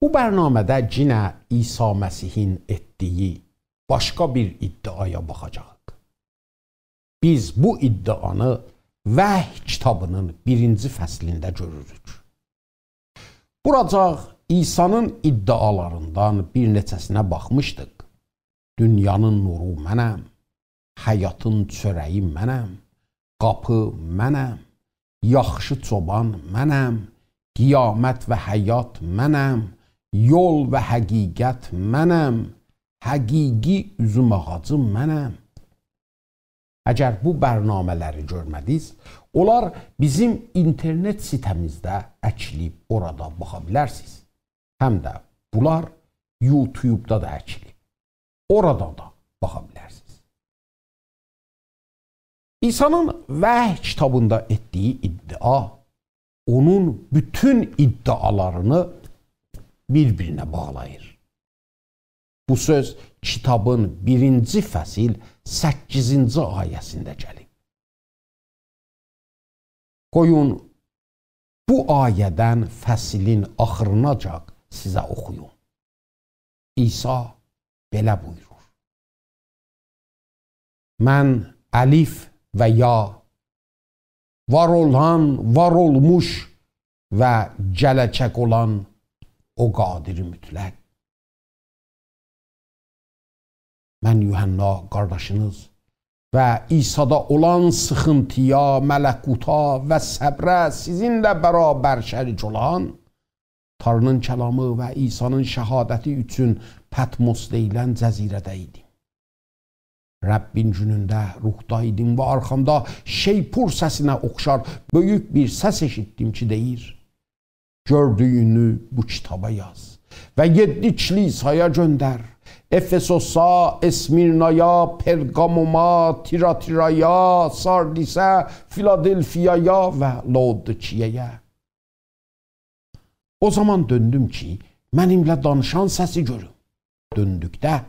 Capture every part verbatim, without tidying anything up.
بو برنامه‌ده یئنه عیسی مسیحین ائتدیگی باشقا بیر ادعایا باخاجاغیق. بیز بو ادعانی وحی کیتابینین بیرینجی فصلینده گؤروروک. بوراجاق عیسی‌نین ادعالاریندان بیر نئچه‌سینه باخمیشدیق. «دونیانین نورو منم، حیاتین چؤره‌یی منم، قاپی منم، یاخشی چوبان منم، قیامت و حیات منم، یول و حقیقت منم، حقیقی اوزوم آغاجی منم.» اگر بو برنامه‌لری گؤرمه‌دینیز، اونلار بیزیم اینترنت سیته‌میزده اکیلیب، اورادا باخا بیلرسینیز. هم ده بونلار یوتیوبدا دا اکیلیب. اورادا دا باخا بیلرسینیز. عیسی‌نین وحی کیتابیندا ائتدیگی ادعا اونون بوتون ادعالارینی بیر-بیرینه باغلاییر. بو سؤز کیتابین بیرینجی فصل سککیزینجی آیه‌سینده گلیب. قویون بو آیه‌دن فصلین آخیریناجاق سیزه اوخویوم. عیسی بئله بویورور: «من الف و یا، وار اولان، وار اولموش و گله‌جک اولان او قادر مطلق.» من یوحنا قارداشینیز و عیسی‌دا اولان سیخینتییا، ملکوتا و صبره سیزینله برابر شریک اولان، تانری‌نین کلامی و عیسی‌نین شهادتی اوچون پتموس دئییلن جزیره‌ده ایدیم. ربّین گونونده روحدا ایدیم و آرخامدا شیپور سسینه اوخشار بؤیوک بیر سس ائشیتدیم کی، دئییر: «گؤردویونو بو کیتابا یاز و یئددی کلیسایا گؤندر: افسوسا، اسمیرنایا، پرگاموما، تیاتیرایا، ساردیسه، فیلادلفیایا و لائودیکیایا.» او زامان دؤندوم کی، منیمله دانیشان سسی گؤروم. دؤندوکده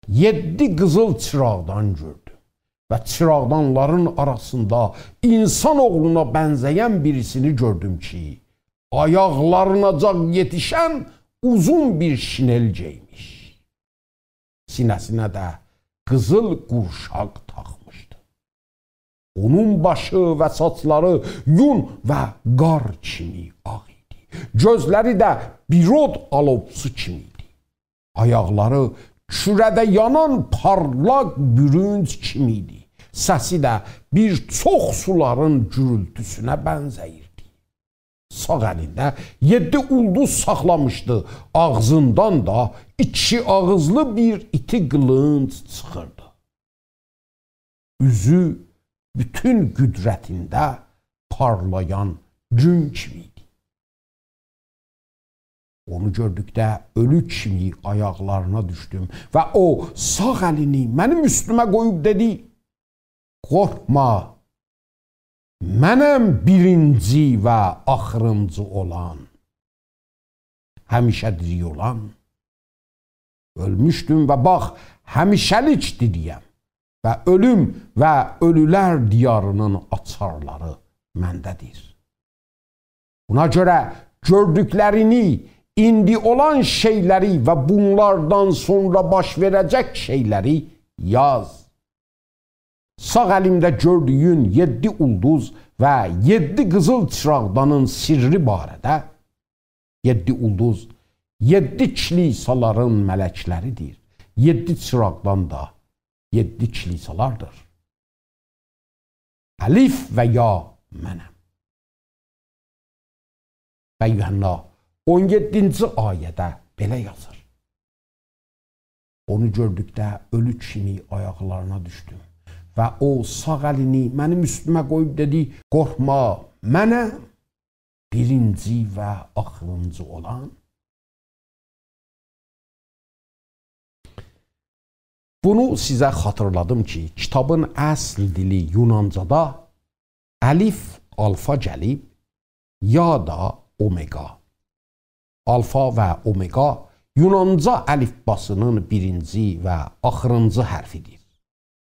یئددی قیزیل چیراغدان گؤردوم و چیراغدانلارین آراسیندا اینسان اوغلونا بنزه‌ین بیریسینی گؤردوم کی، آیاقلاریناجاق یئتیشن اوزون بیر شینل گئیمیش. سینه‌سینه ده قیزیل قورشاق تاخمیشدی. اونون باشی و ساچلاری یون و قار کیمی آغ ایدی. گؤزلری ده بیر اود آلووسو کیمی ایدی. آیاقلاری کوره‌ده یانان پارلاق بورونز کیمی ایدی. سسی ده بیر چوخ سولارین گورولتوسونه بنزه‌ییردی. ساغ الینده یئددی اولدوز ساخلامیشدی. آغزیندان دا ایکی آغیزلی بیر ایتی قیلینج چیخیردی. اوزو بوتون قدرتینده پارلایان گون کیمی ایدی. اونو گؤردوکده اؤلو کیمی آیاقلارینا دوشدوم و او ساغ الینی منیم اوستومه قویوب دئدی: «قورخما، منم بیرینجی و آخیرینجی اولان، همیشه دیری اولان. اؤلموشدوم و باخ، همیشه‌لیک دیری‌یم و اؤلوم و اؤلولر دیاری‌نین آچارلاری منده‌دیر. بونا گؤره گؤردوکلرینی، ایندی اولان شئیلری و بونلاردان سونرا باش وئره‌جک شئیلری یاز.» ساغ الیمده گؤردویون یئددی اولدوز و یئددی قیزیل چیراغدانین سرّی باره‌ده، یئددی اولدوز یئددی کلیسالارین ملکلری‌دیر. یئددی چیراغدان دا یئددی کلیسالاردیر. الف و یا منم. و یوحنا اون یئددینجی آیه‌ده بئله یازیر: اونو گؤردوکده اؤلو کیمی آیاقلارینا دوشدوم و او ساغ الینی منیم اوستومه قویوب دئدی: «قورخما، منم بیرینجی و آخیرینجی اولان.» بونو سیزه خاطیرلادیم کی، کیتابین اصل دیلی یونانجادا الف آلفا گلیب، یا دا اومگا. آلفا و اومگا یونانجا الیفباسی‌نین بیرینجی و آخیرینجی حرفی‌دیر.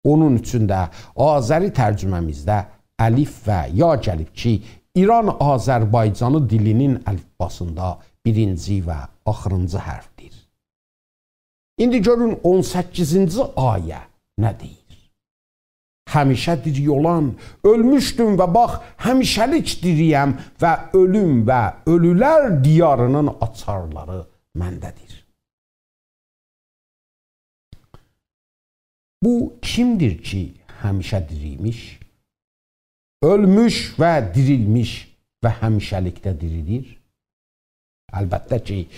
اونون اوچون ده آذری ترجمه‌میزده الف و یا گلیب کی، ایران آذربایجانی دیلی‌نین الیفباسیندا بیرینجی و آخیرینجی حرفدیر. ایندی گؤرون، اون سککیزینجی آیه نه دئییر؟ همیشه دیری اولان، اؤلموشدوم و باخ، همیشه‌لیک دیری‌یم و اؤلوم و اؤلولر دیارینین آچارلاری منده‌دیر. بو کیمدیر کی، همیشه دیری‌یمیش؟ اؤلموش و دیریلمیش و همیشه‌لیکده دیری‌دیر؟ البته کی،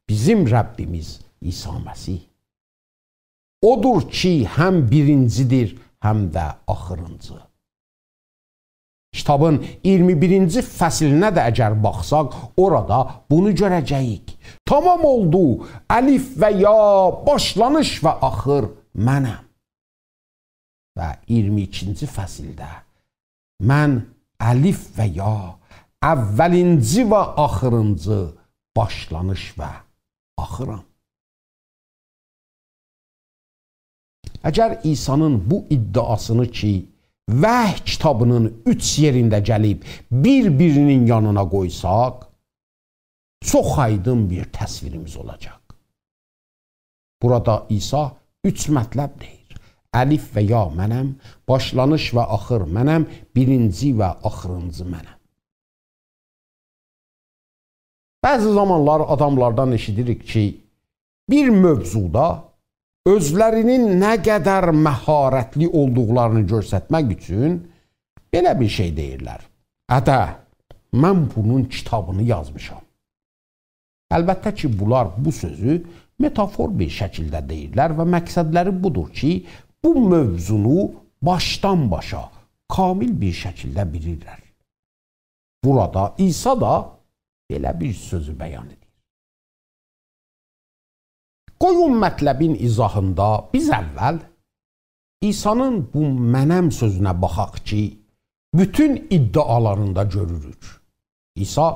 بیزیم ربّیمیز عیسی مسیح. اودور کی، هم بیرینجی‌دیر، هم ده آخیرینجی. کیتابین اییرمی بیرینجی فصلینه ده اگر باخساق، اورادا بونو گؤره‌جه‌ییک. تمام اولدو، الف و یا، باشلانیش و آخیر منم. و اییرمی ایکینجی فصلده، من الف و یا، اولینجی و آخیرینجی، باشلانیش و آخیرام. اگر عیسی‌نین بو ادعاسینی کی، وحی کیتابینین اوچ یئرینده گلیب بیر-بیرینین یانینا قویساق، چوخ آیدین بیر تصویریمیز اولاجاق. بورادا عیسی اوچ مطلب دئییر. الف و یا منم، باشلانیش و آخیر منم، بیرینجی و آخیرینجی منم. بعضی زامانلار آداملاردان ائشیدیریک کی، بیر موضوعدا اؤزلرینین نه قدر مهارتلی اولدوقلارینی گؤسترمک اوچون بئله بیر شئی دئییرلر: «اده، من بونون کیتابینی یازمیشام.» البته کی، بونلار بو سؤزو متافور بیر شکیلده دئییرلر و مقصدلری بودور کی، بو موضوعنو باشدان باشا کامل بیر شکیلده بیلیرلر. بورادا عیسی دا بئله بیر سؤزو بیان ائدیر. قویون مطلبین ایضاحیندا بیز اول عیسی‌نین بو «منم» سؤزونه باخاق کی، بوتون ادعالاریندا گؤروروک. عیسی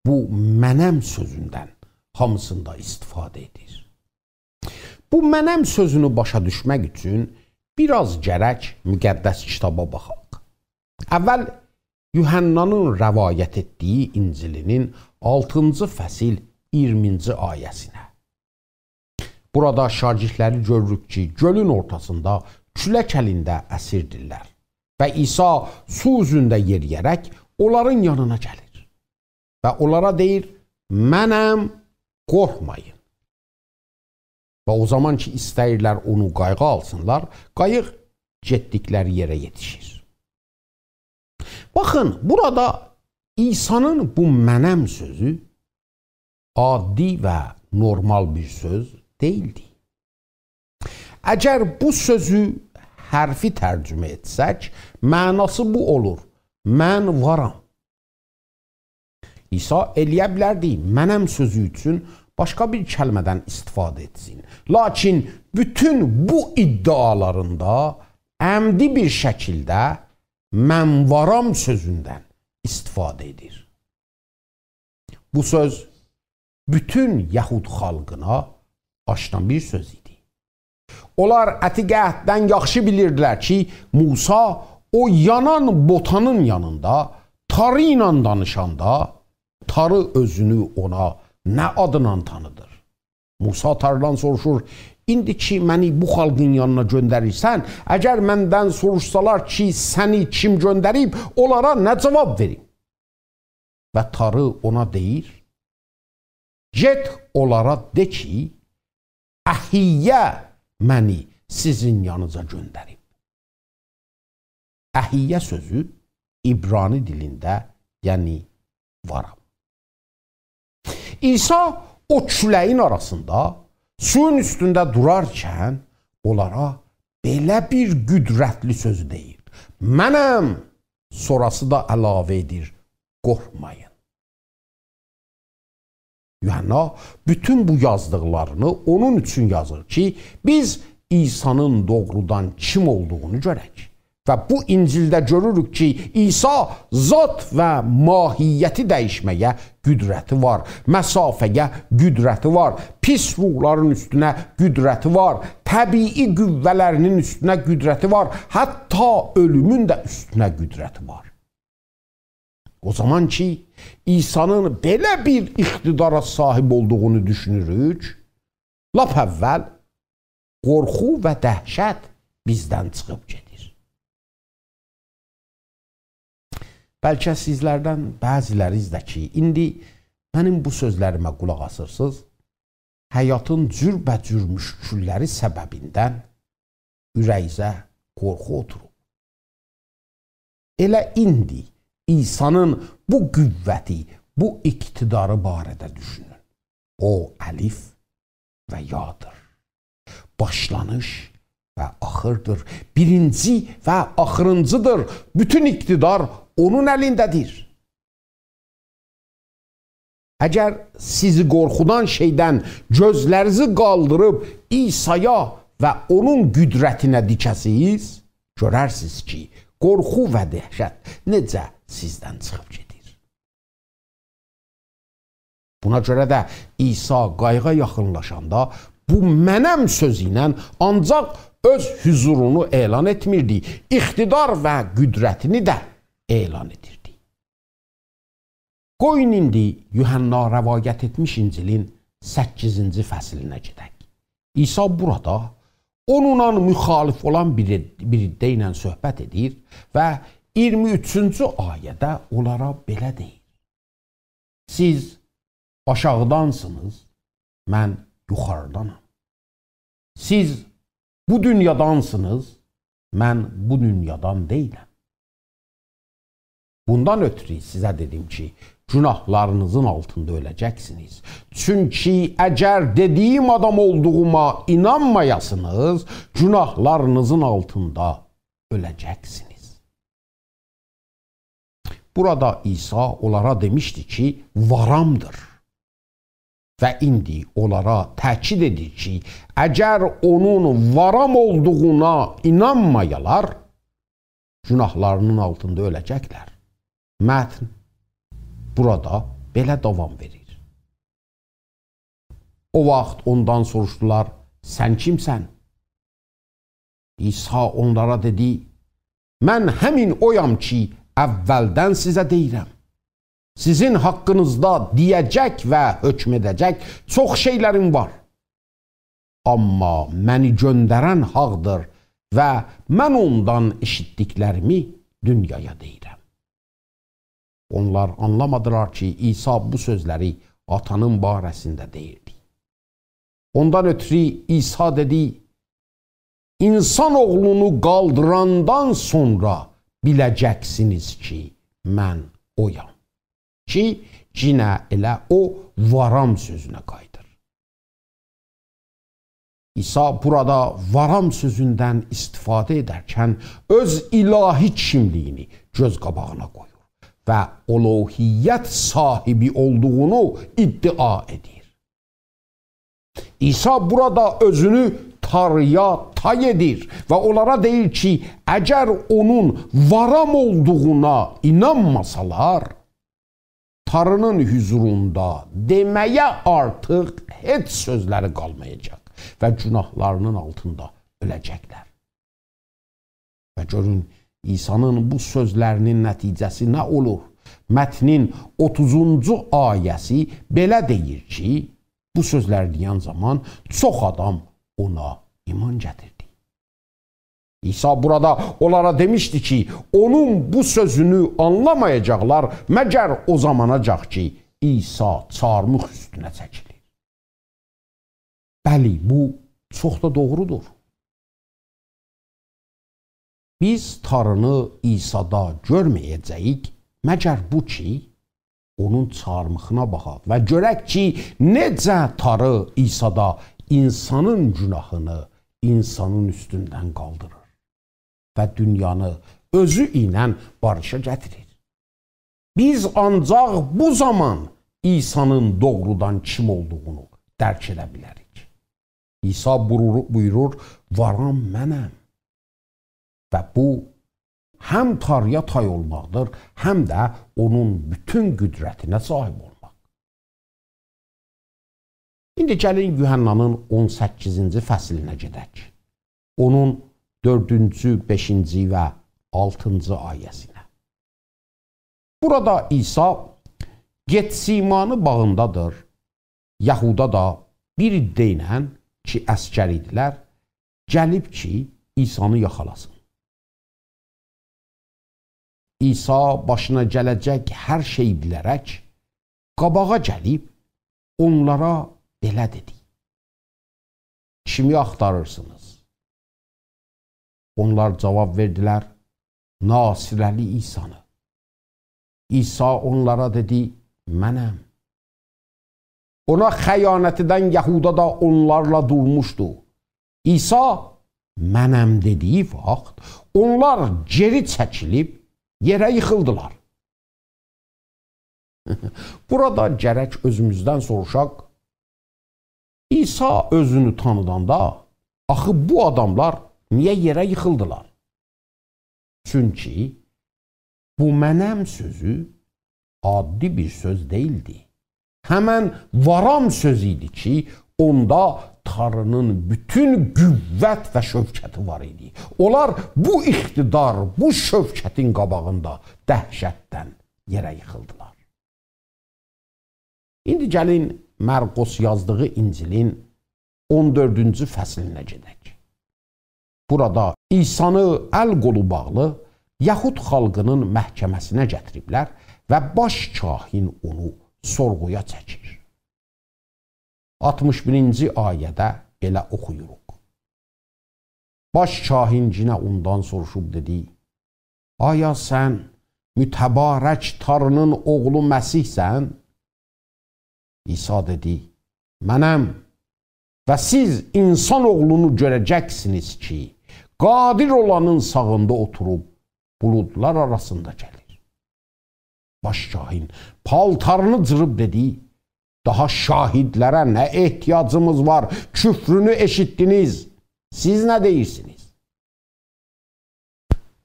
بو «منم» سؤزوندن هامیسیندا استفاده ائدیر. بو «منم» سؤزونو باشا دوشمک اوچون بیر آز گرک مقدس کیتابا باخاق. اول یوحنانین روایت ائتدیگی انجیلینین آلتینجی فصل اییرمینجی آیه‌سینه. بورادا شاگردلری گؤروروک کی، گؤلون اورتاسیندا کولک الینده اسیردیرلر. و عیسی سو اوزونده یئریه‌رک اونلارین یانینا گلیر. و اونلارا دئییر: «منم، قورخمایین.» و او زامان کی، ایسته‌ییرلر اونو قاییغا آلسینلار، قاییق گئتدیکلری یئره یئتیشیر. باخین، بورادا عیسی‌نین بو «منم» سؤزو عادی و نورمال بیر سؤز دئییلدی. اگر بو سؤزو حرفی ترجمه ائتسک، معناسی بو اولور: «من وارام.» عیسی ائلیه بیلردی «منم» سؤزو اوچون باشقا بیر کلمه‌دن استفاده ائتسین. لاکین بوتون بو ادعالاریندا عمدی بیر شکیلده «من وارام» سؤزوندن استفاده ائدیر. بو سؤز بوتون یهود خالقینا آشنا بیر سؤز ایدی. اونلار عتیق عهددن یاخشی بیلیردیلر کی، موسی او یانان بوتانین یانیندا تاری ایله دانیشاندا، تاری اؤزونو اونا نه آدلا تانیدیر؟ موسی تاریدان سوروشور: «ایندی کی، منی بو خالقین یانینا گؤندریرسن، اگر مندن سوروشسالار کی، سنی کیم گؤندریب، اونلارا نه جاواب وئریم؟» و تاری اونا دئییر: «گئت اونلارا دئ کی، احیّا منی سیزین یانینیزا گؤندریب.» احیّا سؤزو عبرانی دیلینده، یعنی وارام. عیسی او کوله‌یین آراسیندا، سویون اوستونده دورارکن اونلارا بئله بیر قدرتلی سؤزو دئییر: «منم.» سونراسی دا علاوه ائدیر: «قورخمایین.» یوحنا بوتون بو یازدیقلارینی اونون اوچون یازیر کی، بیز عیسی‌نین دوغرودان کیم اولدوغونو گؤرک. و بو انجیلده گؤروروک کی، عیسی ذات و ماهیتی دییشمه‌یه قدرتی وار، مسافه‌یه قدرتی وار، پیس روحلارین اوستونه قدرتی وار، طبیعی قوه‌لرینین اوستونه قدرتی وار، حتی اؤلومون ده اوستونه قدرتی وار. او زامان کی، عیسی‌نین بئله بیر اقتدارا صاحیب اولدوغونو دوشونوروک، لاپ اول قورخو و دهشت بیزدن چیخیب گئدیر. بلکه سیزلردن بعضی‌لرینیز ده کی، ایندی منیم بو سؤزلریمه قولاق آسیرسینیز، حیاتین جوربه‌جور مشکل‌لری سببیندن اوره‌ییزه قورخو اوتوروب. ائله ایندی عیسی‌نین بو قوتی، بو اقتداری باره‌ده دوشونون. او الف و یادیر. باشلانیش و آخیردیر. بیرینجی و آخیرینجیدیر. بوتون اقتدار اونون الینده‌دیر. اگر سیزی قورخودان شئیدن گؤزلرینیزی قالدیریب عیسایا و اونون قدرتینه دیکه‌سیز، گؤررسینیز کی، قورخو و دهشت نئجه سیزدن چیخیب گئدیر. بونا گؤره ده عیسی قاییغا یاخینلاشاندا بو «منم» سؤزو ایله آنجاق اؤز حضورونو اعلان ائتمیردی، اقتدار و قدرتینی ده اعلان ائدیردی. قویون ایندی یوحنا روایت ائتمیش انجیلین سککیزینجی فصلینه گئدک. عیسی بورادا اونونلا مخالف اولان بیر، بیر عده ایله صحبت ائدیر و اییرمی اوچونجو آیه‌ده اونلارا بئله دئییر: «سیز آشاغیدانسینیز، من یوخاریدانام. سیز بو دونیادانسینیز، من بو دونیادان دئییلم. بوندان اؤترو سیزه دئدیم کی، گوناهلارینیزین آلتیندا اؤله‌جکسینیز. چونکی اگر دئدیگیم آدام اولدوغوما اینانمایاسینیز، گوناهلارینیزین آلتیندا اؤله‌جکسینیز.» بورادا عیسی اونلارا دئمیشدی کی، «وارامدیر.» و ایندی اونلارا تأکید ائدیر کی، اگر اونون وارام اولدوغونا اینانمایالار، گوناهلارینین آلتیندا اؤله‌جکلر. متن بورادا بئله داوام وئریر. او واخت اوندان سوروشدولار: «سن کیمسن؟» عیسی اونلارا دئدی: «من همین اویام کی، اولدن سیزه دئییرم. سیزین حاققینیزدا دئیه‌جک و حکم ائده‌جک چوخ شئیلریم وار. آمما منی گؤندرن حاقدیر و من اوندان ائشیتدیکلریمی دونیایا دئییرم.» اونلار آنلامادیلار کی، عیسی بو سؤزلری آتانین باره‌سینده دئییردی. اوندان اؤترو عیسی دئدی: «اینسان اوغلونو قالدیراندان سونرا بیله‌جکسینیز کی، من اویام.» کی، یئنه ائله او «وارام» سؤزونه قاییدیر. عیسی بورادا «وارام» سؤزوندن استفاده ائدرکن اؤز الهی کیملیگینی گؤز قاباغینا قویور و الوهیت صاحیبی اولدوغونو ادعا ائدیر. عیسی بورادا اؤزونو تاری‌یا تای ائدیر و اونلارا دئییر کی، اگر اونون «وارام» اولدوغونا اینانماسالار، تاری‌نین حضوروندا دئمه‌یه آرتیق هئچ سؤزلری قالمایاجاق و گوناهلارینین آلتیندا اؤله‌جکلر. و گؤرون، عیسی‌نین بو سؤزلری‌نین نتیجه‌سی نه اولور؟ متنین اوتوزونجو آیه‌سی بئله دئییر کی، بو سؤزلری دئین زامان چوخ آدام اونا ایمان گتیردی. عیسی بورادا اونلارا دئمیشدی کی، اونون بو سؤزونو آنلامایاجاقلار، مگر او زاماناجاق کی، عیسی چارمیخ اوستونه چکیلیر. بلی، بو چوخ دا دوغرودور. بیز تاری‌نی عیسی‌دا گؤرمه‌یه‌جه‌ییک، مگر بو کی، اونون چارمیخینا باخاق و گؤرک کی، نئجه تاری عیسی‌دا اینسانین گوناهینی اینسانین اوستوندن قالدیریر و دونیانی اؤزو ایله باریشا گتیریر. بیز آنجاق بو زامان عیسی‌نین دوغرودان کیم اولدوغونو درک ائده بیلریک. عیسی بورور-، بویورور: «وارام منم.» و بو هم تاری‌یا تای اولماقدیر، هم ده اونون بوتون قدرتینه صاحیب اولماق. ایندی گلین یوحنانین اون سککیزینجی فصلینه گئدک. اونون دؤردونجو، بئشینجی و آلتینجی آیه‌سینه. بورادا عیسی گتسیمانی باغیندادیر. یهودا دا بیر عده ایله کی، عسگر ایدیلر، گلیب کی، عیسانی یاخالاسین. عیسی باشینا گله‌جک هر شئی بیله‌رک قاباغا گلیب اونلارا بئله دئدی: «کیمی آختاریرسینیز؟» اونلار جاواب وئردیلر: «ناصره‌لی عیسانی.» عیسی اونلارا دئدی: «منم.» اونا خیانت ائدن یهودا دا اونلارلا دورموشدو. عیسی «منم» دئدیگی واخت اونلار گئری چکیلیب یئره ییخیلدیلار. بورادا گرک اؤزوموزدن سوروشاق: عیسی اؤزونو تانیداندا، آخی بو آداملار نییه یئره ییخیلدیلار؟ چونکی بو «منم» سؤزو عادی بیر سؤز دئییلدی. همن «وارام» سؤزو ایدی کی، اوندا تاری‌نین بوتون قوت و شوکتی وار ایدی. اونلار بو اقتدار، بو شوکتین قاباغیندا دهشتدن یئره ییخیلدیلار. ایندی گلین مرقس یازدیغی انجیلین اون دؤردونجو فصلینه گئدک. بورادا عیسانی ال قولو باغلی یهود خالقی‌نین محکمه‌سینه گتیریبلر و باش کاهن اونو سورغویا چکیر. آلتمیش بیرینجی آیه‌ده بئله اوخویوروق: باش کاهن یئنه اوندان سوروشوب دئدی: «آیا سن متبارک تاری‌نین اوغلو مسیحسن؟» عیسی دئدی: «منم. و سیز انسان اوغلونو گؤره‌جکسینیز کی، قادر اولانین ساغیندا اوتوروب بولودلار آراسیندا گلیر.» باش کاهن پالتارینی جیریب دئدی: «داها شاهدلره نه احتیاجیمیز وار؟ کفرونو ائشیتدینیز. سیز نه دئییرسینیز؟»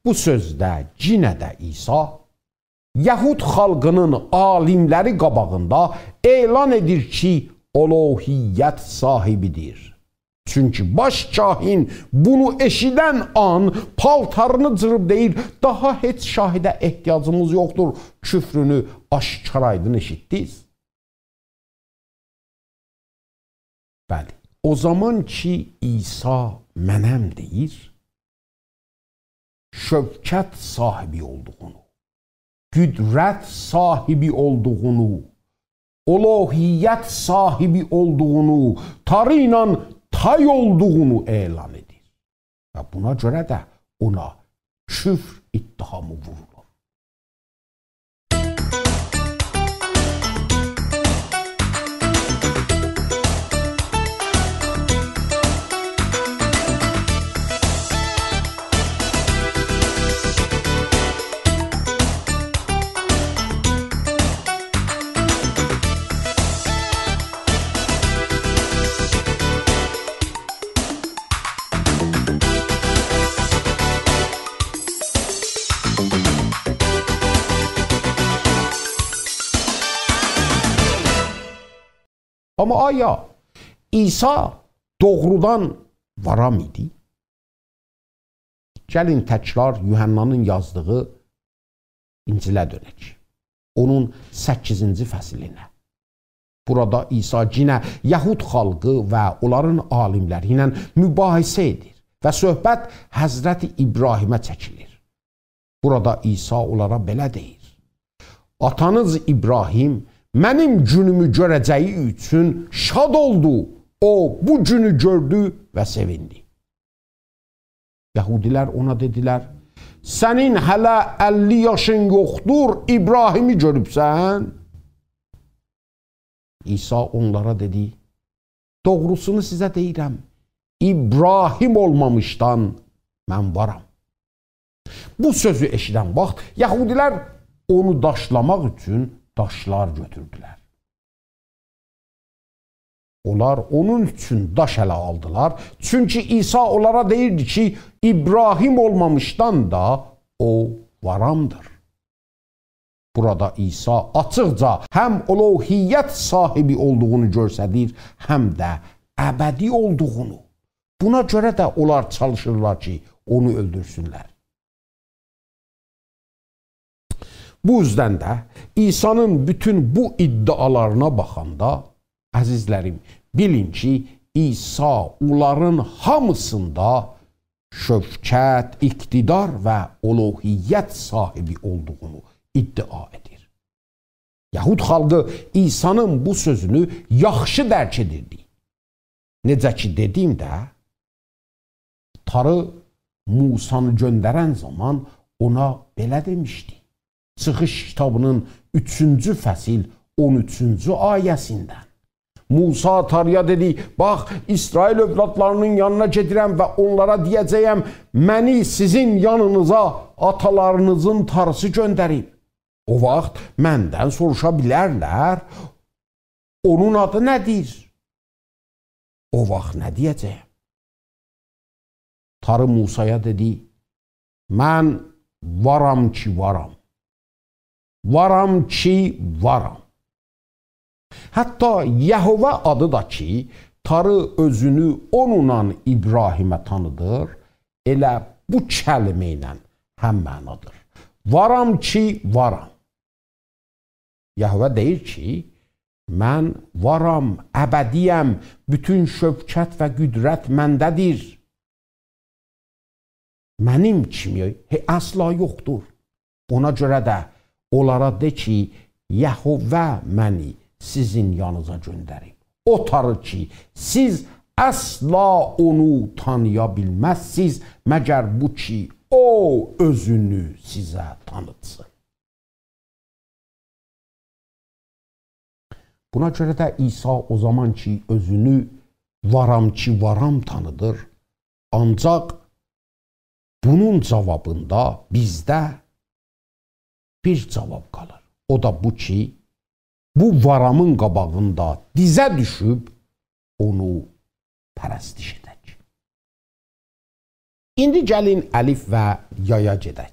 بو سؤزده یئنه ده عیسی یهود خالقی‌نین عالیملری قاباغیندا اعلان ائدیر کی، الوهیت صاحبی‌دیر. چونکی باش کاهن بونو ائشیدن آن پالتارینی جیریب دئییر: «داها هئچ شاهده احتیاجیمیز یوخدور، کفرونو آشکار آیدین ائشیتدینیز.» بلی، او زامان کی، عیسی «منم» دئییر، شوکت صاحبی اولدوغونو، قدرت صاحبی اولدوغونو، الوهیت صاحبی اولدوغونو، تاری ایله تای اولدوغونو اعلان ائدیر. و بونا گؤره ده اونا کفر اتهامی وورولور. آمما آیا عیسی دوغرودان وارام ایدی؟ گلین تکرار یوحنانین یازدیغی انجیله دؤنک. اونون سککیزینجی فصلینه. بورادا عیسی یئنه یهود خالقی و اونلارین عالیملری ایله مباحثه ائدیر و صحبت حضرت ابراهیمه چکیلیر. بورادا عیسی اونلارا بئله دئییر: «آتانیز ابراهیم منیم گونومو گؤره‌جه‌یی اوچون شاد اولدو. او بو گونو گؤردو و سئویندی.» یهودی‌لر اونا دئدیلر: «سنین هله اللی یاشین یوخدور، ابراهیمی گؤروبسن؟» عیسی اونلارا دئدی: «دوغروسونو سیزه دئییرم، ابراهیم اولمامیشدان من وارام.» بو سؤزو ائشیدن واخت یهودی‌لر اونو داشلاماق اوچون داشلار گؤتوردولر. اونلار اونون اوچون داش اله آلدیلار، چونکی عیسی اونلارا دئییردی کی، ابراهیم اولمامیشدان دا او وارامدیر. بورادا عیسی آچیقجا هم الوهیت صاحبی اولدوغونو گؤستریر، هم ده ابدی اولدوغونو. بونا گؤره ده اونلار چالیشیرلار کی، اونو اؤلدورسونلر. بو اوزدن ده عیسانین بوتون بو ادعالارینا باخاندا، عزیزلریم، بیلین کی، عیسی اونلارین هامیسیندا شوکت، اقتدار و الوهیت صاحیبی اولدوغونو ادعا ائدیر. یهود خالقی عیسانین بو سؤزونو یاخشی درک ائدیردی. نئجه کی دئدیییم ده، تاری موسانی گؤندرن زامان اونا بئله دئمیشدی. چیخیش کیتابینین اوچونجو فصل، اون اوچونجو آیه‌سیندن. موسی تاری‌یا دئدی: «باخ، اسرائیل اولادلارینین یانینا گئدیرم و اونلارا دئیه‌جه‌یم: منی سیزین یانینیزا آتالارینیزین تاریسی گؤندریب. او واخت مندن سوروشا بیلرلر، اونون آدی نه‌دیر؟» او واخت نه دئیه‌جه‌یم؟ تاری موسایا دئدی: «من وارام کی وارام. وارام کی وارام.» حتی یهوه آدی دا کی، تاری اؤزونو اونونلا ابراهیمه تانیدیر، ائله بو کلمه ایله هم‌معنادیر. وارام کی وارام. یهوه دئییر کی، «من وارام، ابدی‌یم، بوتون شوکت و قدرت منده‌دیر. منیم کیمی هئ-، اصلا یوخدور. اونا گؤره ده اونلارا دئ کی، یهوه منی سیزین یانینیزا گؤندریب. او تاری کی، سیز اصلا اونو تانییا بیلمزسینیز، مگر بو کی، او اؤزونو سیزه تانیتسین.» بونا گؤره ده عیسی او زامان کی، اؤزونو وارام کی وارام تانیدیر، آنجاق بونون جاوابیندا بیزده بیر جاواب قالیر. او دا بو کی، بو وارامین قاباغیندا دیزه دوشوب اونو پرستش ائدک. ایندی گلین الف و یایا گئدک.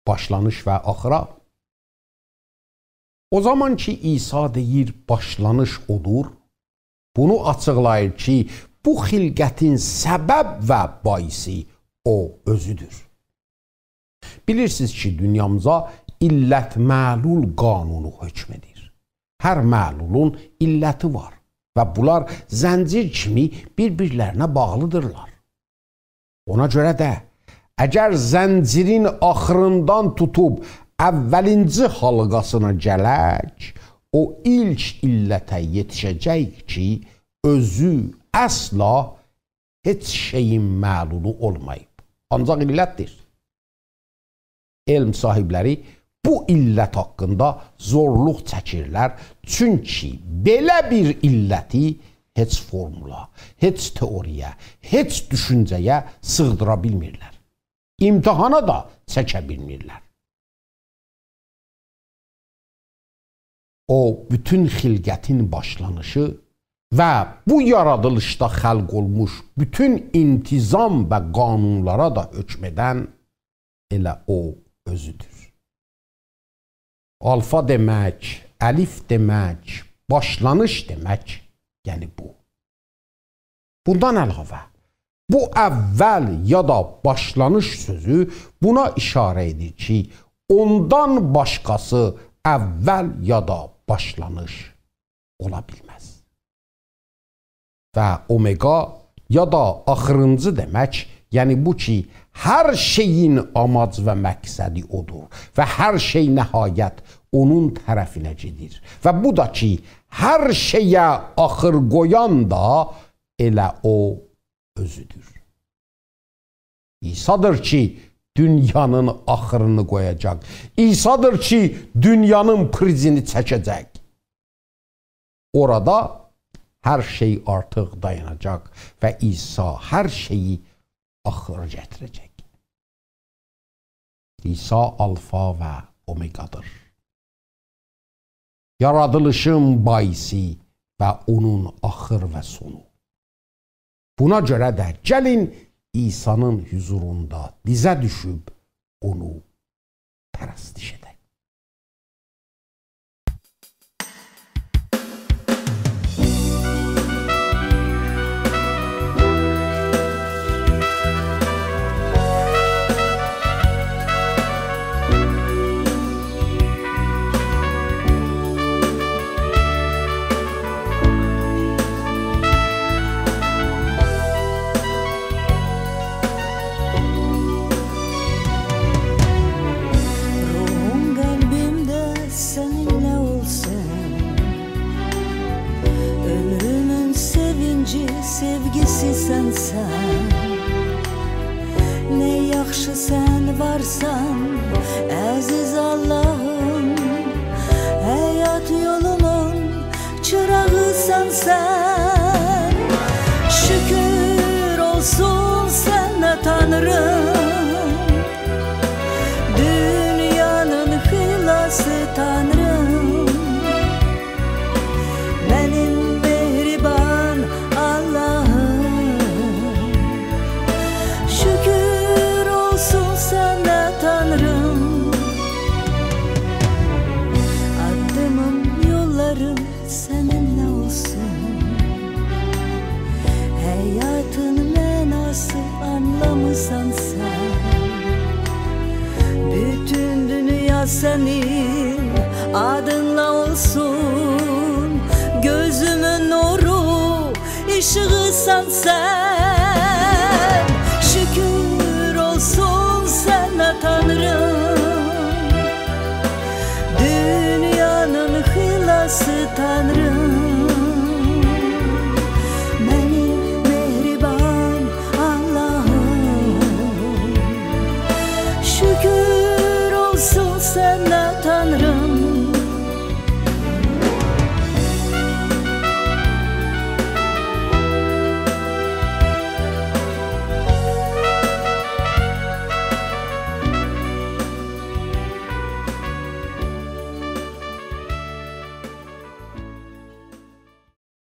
باشلانیش و آخیرا. او زامان کی، عیسی دئییر، باشلانیش اودور، بونو آچیقلاییر کی، بو خلقتین سبب و باییسی او اؤزودور. بیلیرسینیز کی، دونیامیزا علت معلول قانونو حکم ائدیر. هر معلولون علتی وار و بونلار زنجیر کیمی بیر-بیرلرینه باغلیدیرلار. اونا گؤره ده، اگر زنجیرین آخیریندان توتوب اوّلینجی حالقاسینا گلک، او ایلک علته یئتیشه‌جک کی، اؤزو اصلا هئچ شئیین معلولو اولماییب. آنجاق علتدیر. علم صاحیبلری بو علت حاقیندا زورلوق چکیرلر، چونکی بئله بیر علتی هئچ فورمولا، هئچ تئوری‌یه، هئچ دوشونجه‌یه سیغدیرا بیلمیرلر. امتحانا دا چکه بیلمیرلر. او، بوتون خلقتین باشلانیشی و بو یارادیلیشدا خلق اولموش بوتون انتظام و قانونلارا دا حکم ائدن ائله او اؤزودور. آلفا دئمک، الف دئمک، باشلانیش دئمک، یعنی بو. بوندان علاوه، بو اول یا دا باشلانیش سؤزو بونا اشاره ائدیر کی، اوندان باشقاسی اول یا دا باشلانیش اولا بیلمز. و اومگا یا دا آخیرینجی دئمک، یعنی بو کی، هر شئیین آماج و مقصدی اودور و هر شئی نهایت اونون طرفینه گئدیر. و بو دا کی، هر شئیه آخیر قویان دا ائله او اؤزودور. عیسی‌دیر کی، دونیانین آخیرینی قویاجاق. عیسی‌دیر کی، دونیانین پریزینی چکه‌جک. اورادا هر شئی آرتیق دایاناجاق و عیسی هر شئیی آخیر گتیره‌جک. عیسی آلفا و اومگادیر. یارادیلیشین باییسی و اونون آخیر و سونو. بونا گؤره ده گلین عیسی‌نین حضوروندا دیزه دوشوب اونو پرستش ائدک. سئوگیسی سنسن. نه یاخشی سن وارسان، عزیز آللاهیم. حیات یولومون چیراغیسان سن. شوکور اولسون سنه، تانریم. دونیانین خلاصی، تانریم. منیم مهربان آللاهیم، شوکور اولسون سنه، تانریم. آددیمیم، یوللاریم سنینله اولسون. حیاتین معناسی، آنلامیسان سن. بوتون دونیا سنین آدینلا اولسون. گؤزومون نورو، ایشیغیسان سن. شوکور اولسون سنه، تانریم. دونیانین خلاصی، تانریم. منیم مهربان آللاهیم، شوکور اولسون سنه،